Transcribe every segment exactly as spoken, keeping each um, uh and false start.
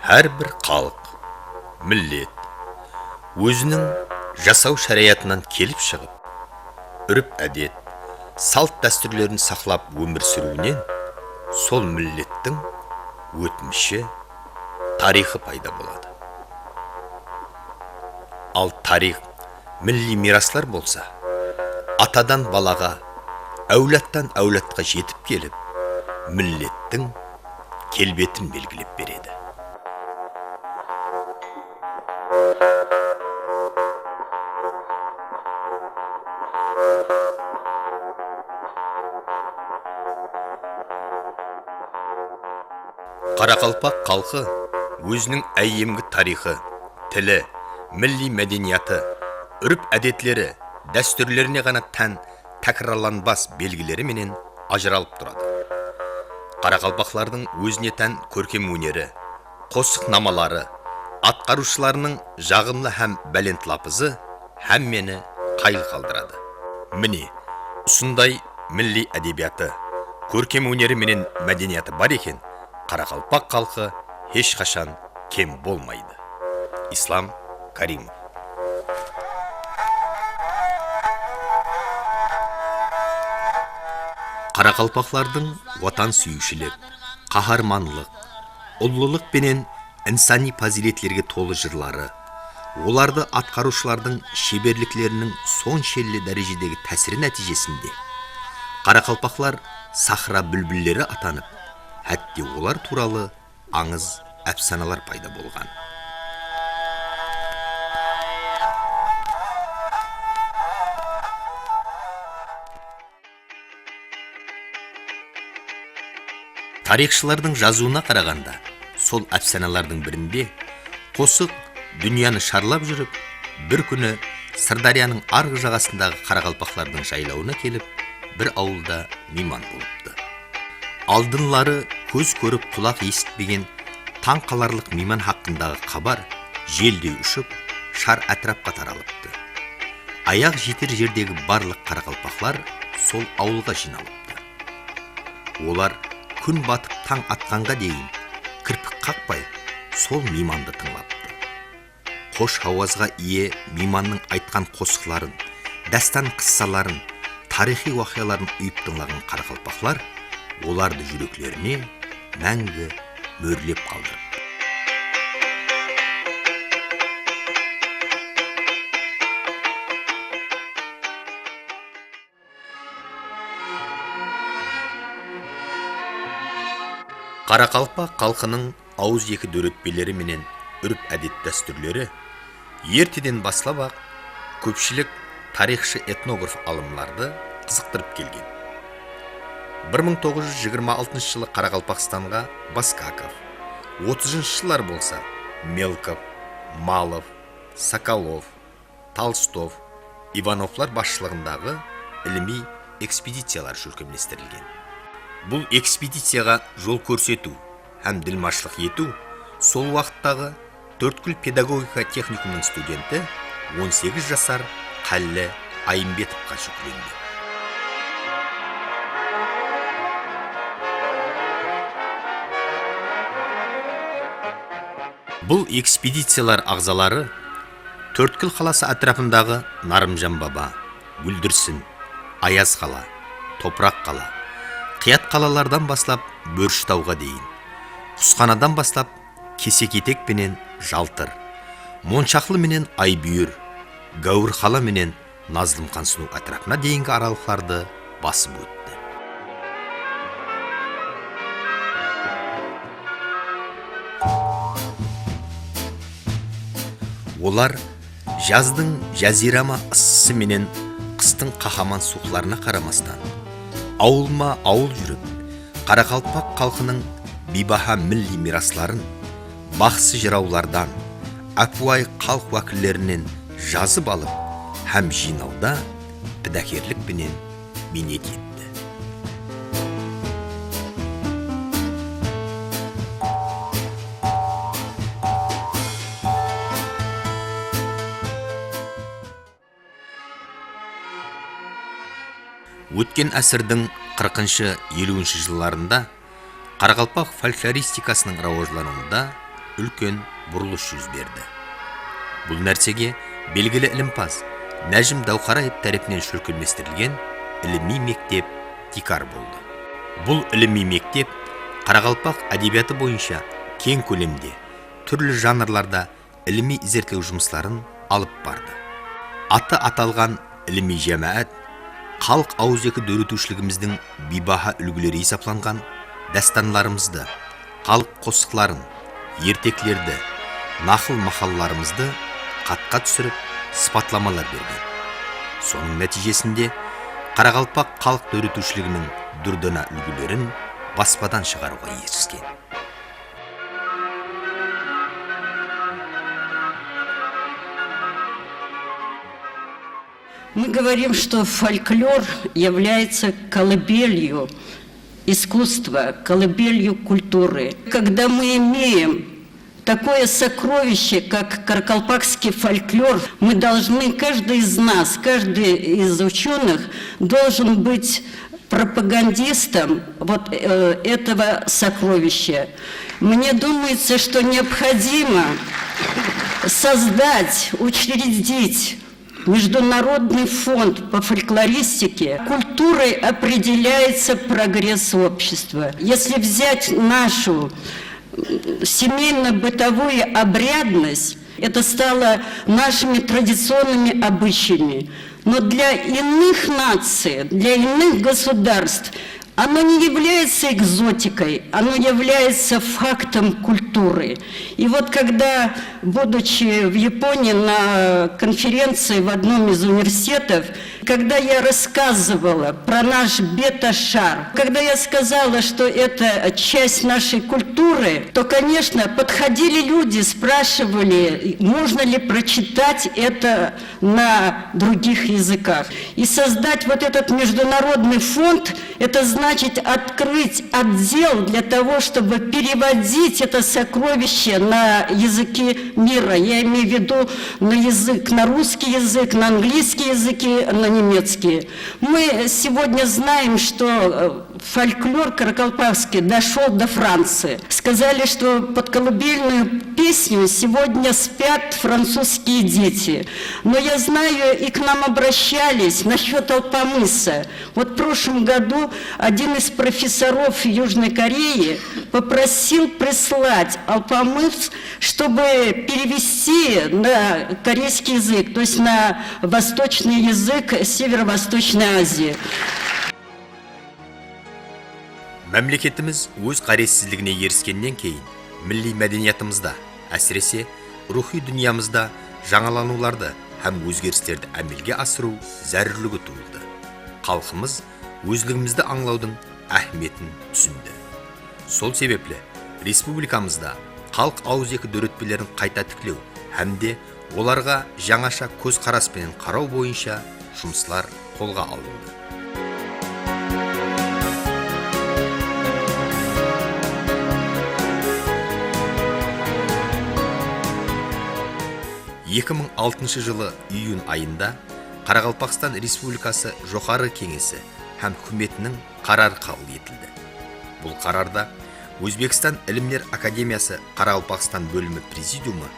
Hár bir xalıq, millet óziniń jasaw shárayatınan kelip shıǵıp, úrp-ádet, salt-dástúrlerin saqlap ómir súriwinen sol millettiń ótmishi, tariyxı payda boladı. Al tariyx, milliy miyraslar bolsa atadan balaǵa, áwladtan áwladqa jetip kelip, millettiń kelbetin belgilep beredi. Qaraqalpaq xalqı óziniń áyyemgi tariyxı, tili, milliy mádeniyatı, úrp-ádetleri, dástúrlerine ǵana tán tákirarlanbas belgileri menen ajıralıp turadı. Qaraqalpaqlardıń ózine tán kórkem óneri, qosıq namaları, atqarıwshılarınıń jaǵımlı hám bálent lapızı hámmeni qayıl qaldıradı. Mine, usınday milliy ádebiyatı, kórkem óneri menen mádeniyatı bar eken, qaraqalpaq xalqı hesh qashan kem bolmaydı. Islam Karimov. Qaraqalpaqlardıń watansúyiwshilik, qaharmanlıq, ullılıq penen insaniy pazıyletlerge tolı jırları, olardı atqarıwshılardıń sheberlikleriniń sonshelli dárejedegi tásiri nátiyjesinde qaraqalpaqlar sahra búlbilleri atanıp, hátte olar tuwralı ańız, ápsanalar payda bolǵan. Tariyxshılardıń jazıwına qaraǵanda, sol ápsanalardıń birinde qosıq dúnyanı sharlap júrip, bir kúni Sırdáryanıń arǵı jaǵasındaǵı qaraqalpaqlardıń jaylawına kelip, bir awılda miyman bolıptı. Aldınları kóz kórip, qulaq esitpegen tań qalarlıq miyman haqqındaǵı xabar jeldey ushıp, shar átirapqa taralıptı. Ayaq jeter jerdegi barlıq qaraqalpaqlar sol awılǵa jıynalıptı. Olar kún batıp tań atqanǵa deyin kirpik qaqpay sol miymandı tıńlaptı. Xosh hawazǵa iye miymannıń aytqan qosıqların, dástan-qıssaların, tariyxıy waqıyaların uyıp tıńlaǵan qaraqalpaqlar olardı júreklerine máńgi mórlep qaldırıptı. Qaraqalpaq xalqınıń awızeki dóretpeleri menen úrp-ádet dástúrleri erteden baslap-aq kópshilik tariyxshı-etnograf alımlardı qızıqtırıp kelgen. Bir mıń toǵız júz jigirma altınshı jılı Qaraqalpaqstanǵa Baskakov, otızınshı jıllar bolsa Melkov, Malov, Sokolov, Tolstov, Ivanovlar basshılıǵındaǵı ilimiy ekspediciyalar shólkemlestirilgen. Bul ekspediciyaǵa jol kórsetiw hám dilmashlıq etiw sol waqıttaǵı Tórtkúl pedagogika texnikumınıń studenti on segiz jasar Qálli Ayımbetovqa júklendi. Bul ekspediciyalar aǵzaları Tórtkúl qalası átirapındaǵı Narımjan baba, Gúldirsin, Ayaz qala, Topıraq qala, Qıyat qalalardan baslap Bórshitawǵa deyin, Qusxanadan baslap Kese-Ketek penen Jaltır, Monshaqlı menen Aybúyir, Gáwir qala menen Nazlımxansınıw átirapına deyingi aralıqlardı basıp ótti. Olar jazdıń jáziyrama ıssısı menen qıstıń qahaman suwıqlarına qaramastan, awılma-awıl júrip, qaraqalpaq xalqınıń biybaha milliy miyrasların, baqsı-jırawlardan, ápiwayı xalıq wákillerinen jazıp alıp hám jıynawda pidákerlik penen miynet etti. Ótken ásirdiń qırqınshı, eliwinshi jıllarında qaraqalpaq folkloristikasınıń rawajlanıwında úlken burılıs júz berdi. Bul nársege belgili ilimpaz Nájim Dáwqaraev tárepinen shólkemlestirilgen ilimiy mektep tiykar boldı. Bul ilimiy mektep qaraqalpaq ádebiyatı boyınsha keń kólemde, túrli janrlarda ilimiy izertlew jumısların alıp bardı. Atı atalǵan ilimiy jámáát xalıq awızeki dóretiwshiligimizdiń biybaha úlgileri esaplanǵan dástanlarımızdı, xalıq qosıqların, erteklerdi, naqıl-maqallarımızdı xatqa túsirip, sıpatlamalar bergen. Sonıń nátiyjesinde qaraqalpaq xalıq dóretiwshiliginiń dúrdana úlgilerin baspadan shıǵarıwǵa erisken. Мы говорим, что фольклор является колыбелью искусства, колыбелью культуры. Когда мы имеем такое сокровище, как каракалпакский фольклор, мы должны, каждый из нас, каждый из учёных должен быть пропагандистом вот, э, этого сокровища. Мне думается, что необходимо создать, учредить Международный фонд по фольклористике. Культурой определяется прогресс общества. Если взять нашу, м, семейно-бытовую обрядность, это стало нашими традиционными обычаями. Но для иных наций, для иных государств оно не является экзотикой, оно является фактом культуры. И вот когда, будучи в Японии на конференции в одном из университетов, когда я рассказывала про наш бета-шар, когда я сказала, что это часть нашей культуры, то, конечно, подходили люди, спрашивали, можно ли прочитать это на других языках. И создать вот этот международный фонд, это значит открыть отдел для того, чтобы переводить это сокровище на языки мира. Я имею в виду на язык, на русский язык, на английский языки, на немецкий. Мы сегодня знаем, что, э, фольклор каракалпакский дошёл до Франции. Сказали, что под колыбельную песню сегодня спят французские дети. Но я знаю, и к нам обращались насчёт Алпамыса. Вот в прошлом году один из профессоров Южной Кореи попросил прислать Алпамыс, чтобы перевести на корейский язык, то есть на восточный язык Северо-Восточной Азии. Mámleketimiz óz ǵárezsizligine eriskennen keyin, milliy mádeniyatımızda, ásirese, ruwxıy dúnyamızda jańalanıwlardı hám ózgerislerdi ámelge asırıw zárúrligi tuwıldı. Xalqımız ózligimizdi ańlawdıń áhmiyetin túsindi. Sol sebepli respublikamızda xalıq awızeki dóretpelerin qayta tiklew hám de olarǵa jańasha kózqaras penen qaraw boyınsha jumıslar qolǵa alındı. Eki mıń altınshı jılı iyun ayında Qaraqalpaqstan Respublikası Joqarı Keńesi hám Húkimetiniń qararı qabıl etildi. Bul qararda Ózbekstan Ilimler akademiyası Qaraqalpaqstan bólimi prezidiumı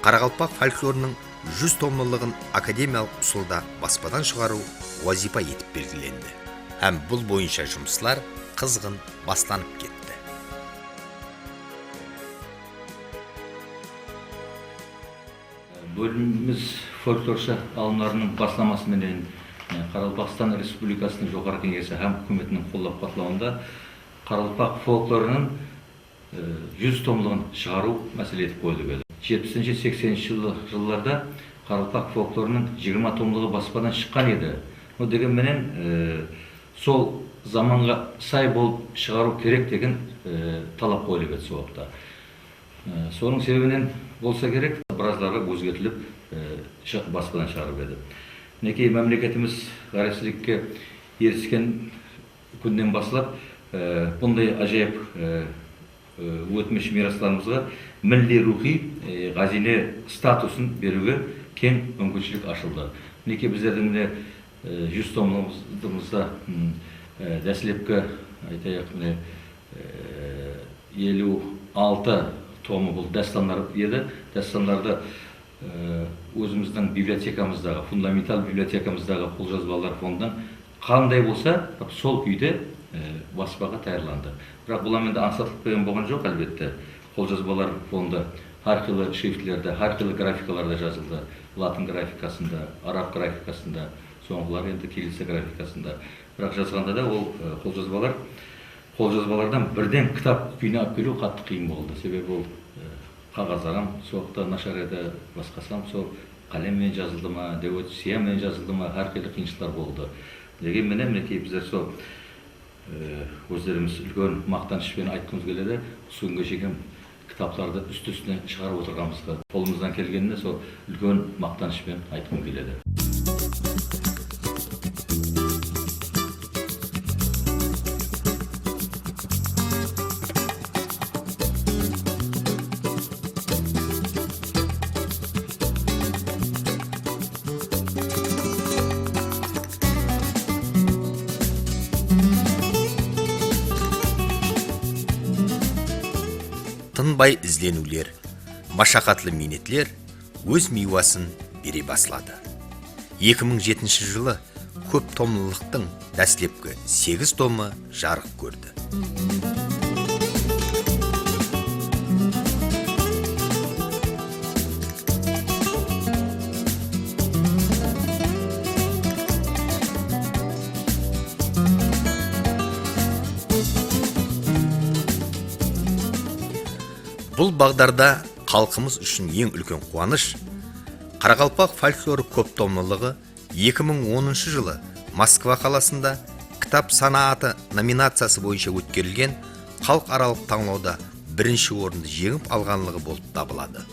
qaraqalpaq folklorınıń júz tomlılıǵın akademiyalıq usılda baspadan shıǵarıw wazıypa etip belgilendi hám bul boyınsha jumıslar qızǵın baslanıp ketti. Bólimimiz folklorshı alımlarınıń baslaması menen, e, Qaraqalpaqstan Respublikasınıń Joqarı Keńesi hám Húkimetiniń qollap-quwatlawında qaraqalpaq folklorınıń, e, júz tomlıǵın shıǵarıw másele etip qoyılıp edi. Jetpisinshi, sekseninshi jıllı-, jıllarda qaraqalpaq folklorınıń jigirma tomlıǵı baspadan shıqqan edi. No, degen menen, e, sol zamanǵa say bolıp shıǵarıw kerek degen, e, talap qoyılıp edi sol waqıtta. E, sonıń sebebinen bolsa kerek, birazları ózgertilip, e, shı-, baspadan shıǵarıp edi. Minekey, mámleketimiz ǵárezsizlikke erisken kúnnen baslap, e, bunday ájayıp, e, e, ótmish miyraslarımızǵa milliy ruwxıy, e, ǵáziyne statusın beriwge keń múmkinshilik ashıldı. Minekey, bizlerdiń mine, e, júz tomlımızda, m, e, dáslepki, aytayıq, mine, e, eliw altı tomı bul dástanlar edi. Dástanlardı, e, ózimizdiń bibliotekamızdaǵı, fundamental bibliotekamızdaǵı qoljazbalar fondınan qanday bolsa, tap sol kúyde, e, baspaǵa tayarlandı. Biraq bular endi ańsatılıp kelgen bolǵan joq, álbette. Qoljazbalar fondı hár qıylı shriftlerde, hár qıylı grafikalarda jazıldı. Latın grafikasında, arab grafikasında, sońǵıları endi kirillitsa grafikasında. Biraq jazǵanda da ol, e, qoljazbalar, qoljazbalardan birden kitap kúyine alıp keliw qattı qıyın boldı. Sebebi ol, e, qaǵazlar hám soǵıqta nashar edi, basqası hám sol qálem menen jazıldı ma, dewet sıya menen jazıldı ma, hár qıylı qıyınshılıqlar boldı. Degen menen, minekey, bizler sol, e, ózlerimiz úlken maqtanısh penen aytqımız keledi, usı kúnge shekem kitaplardı ústi-ústine shıǵarıp otırǵanımızǵa qolımızdan kelgenine sol úlken maqtanısh penen aytqım keledi. Tınbay izleniwler, mashaqatlı miynetler óz miywasın bere basladı. Eki mıń jetinshi jılı kóp tomlılıqtıń dáslepki segiz tomı jarıq kórdi. Bul baǵdarda xalqımız ushın eń úlken quwanısh, qaraqalpaq folklorı kóp tomlılıǵı eki mıń onınshı jılı Moskva qalasında Kitap sanaatı nominaciyası boyınsha ótkerilgen xalıq aralıq tańlawda birinshi orındı jeńip alǵanlıǵı bolıp tabıladı.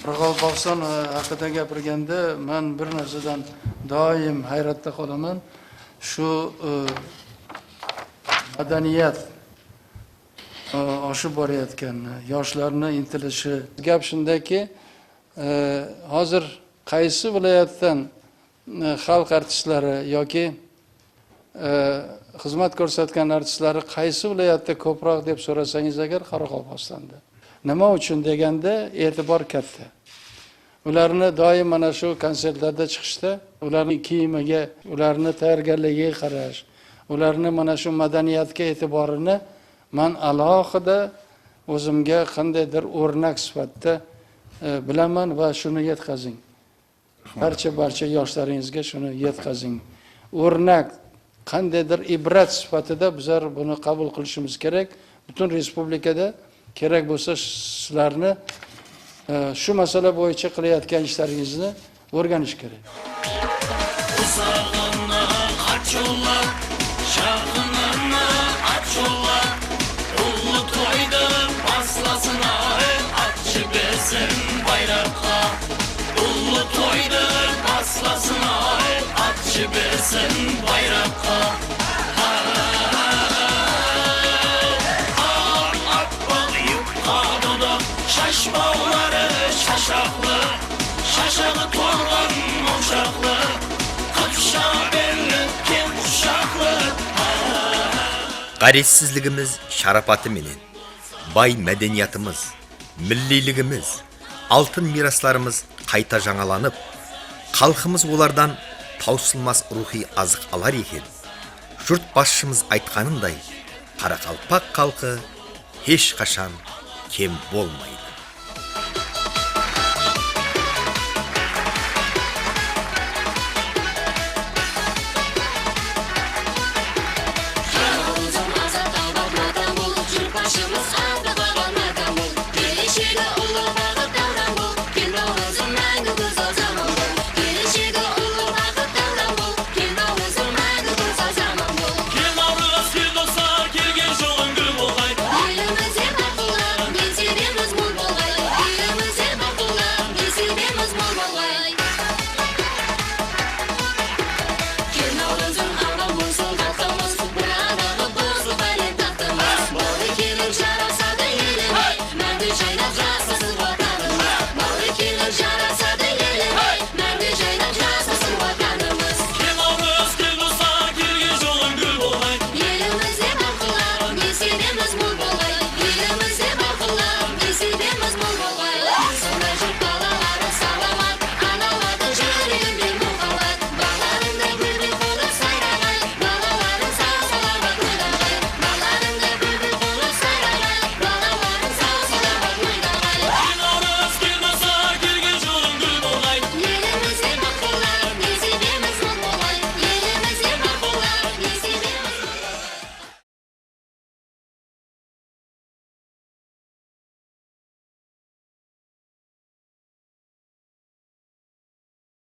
Qoraqalpog'iston, e, haqida gapirganda, men bir narsadan doim hayratda qolaman. Shu, e, madaniyat, e, oshib borayotgani, yoshlarni intilishi. Gap shundaki, e, hozir qaysi viloyatdan, e, xalq artistlari yoki, e, xizmat ko'rsatgan artistlari qaysi viloyatda ko'proq deb so'rasangiz agar, Qoraqalpog'istonda. Nima uchun deganda, e'tibor katta. Ularni doim mana shu konsertlarda chiqishda, ularning kiyimiga, ularni tayyorgarligiga qarash, ularni mana shu madaniyatga e'tiborini man alohida o'zimga qandaydir o'rnak sifatida, e, bilaman va shuni yetkazing. Barcha, barcha yoshlaringizga shuni yetkazing. O'rnak, qandaydir ibrat sifatida bizlar buni qabul qilishimiz kerak. Butun respublikada kerak bo'lsa sizlarni, e, shu masala bo'yicha qilayotgan ishlaringizni o'rganish kerak. Uzagına at yolla, jaqınına at yolla. Ullı toydı baslasın ay, at jibersin bayraqqa. Ullı toydı baslasın ay, at jibersin bayraqqa. Aq, apaq yupqa dodaq, shash bawları shashaqlı, shashaǵı tolǵan monshaqlı, qıpsha belli, keń qushaqlı. Ǵárezsizligimiz sharapatı menen bay mádeniyatımız, milliyligimiz, altın miyraslarımız qayta jańalanıp, xalqımız olardan tawsılmas ruwxıy azıq alar eken, jurt basshımız aytqanınday, qaraqalpaq xalqı hesh qashan kem bolmaydı.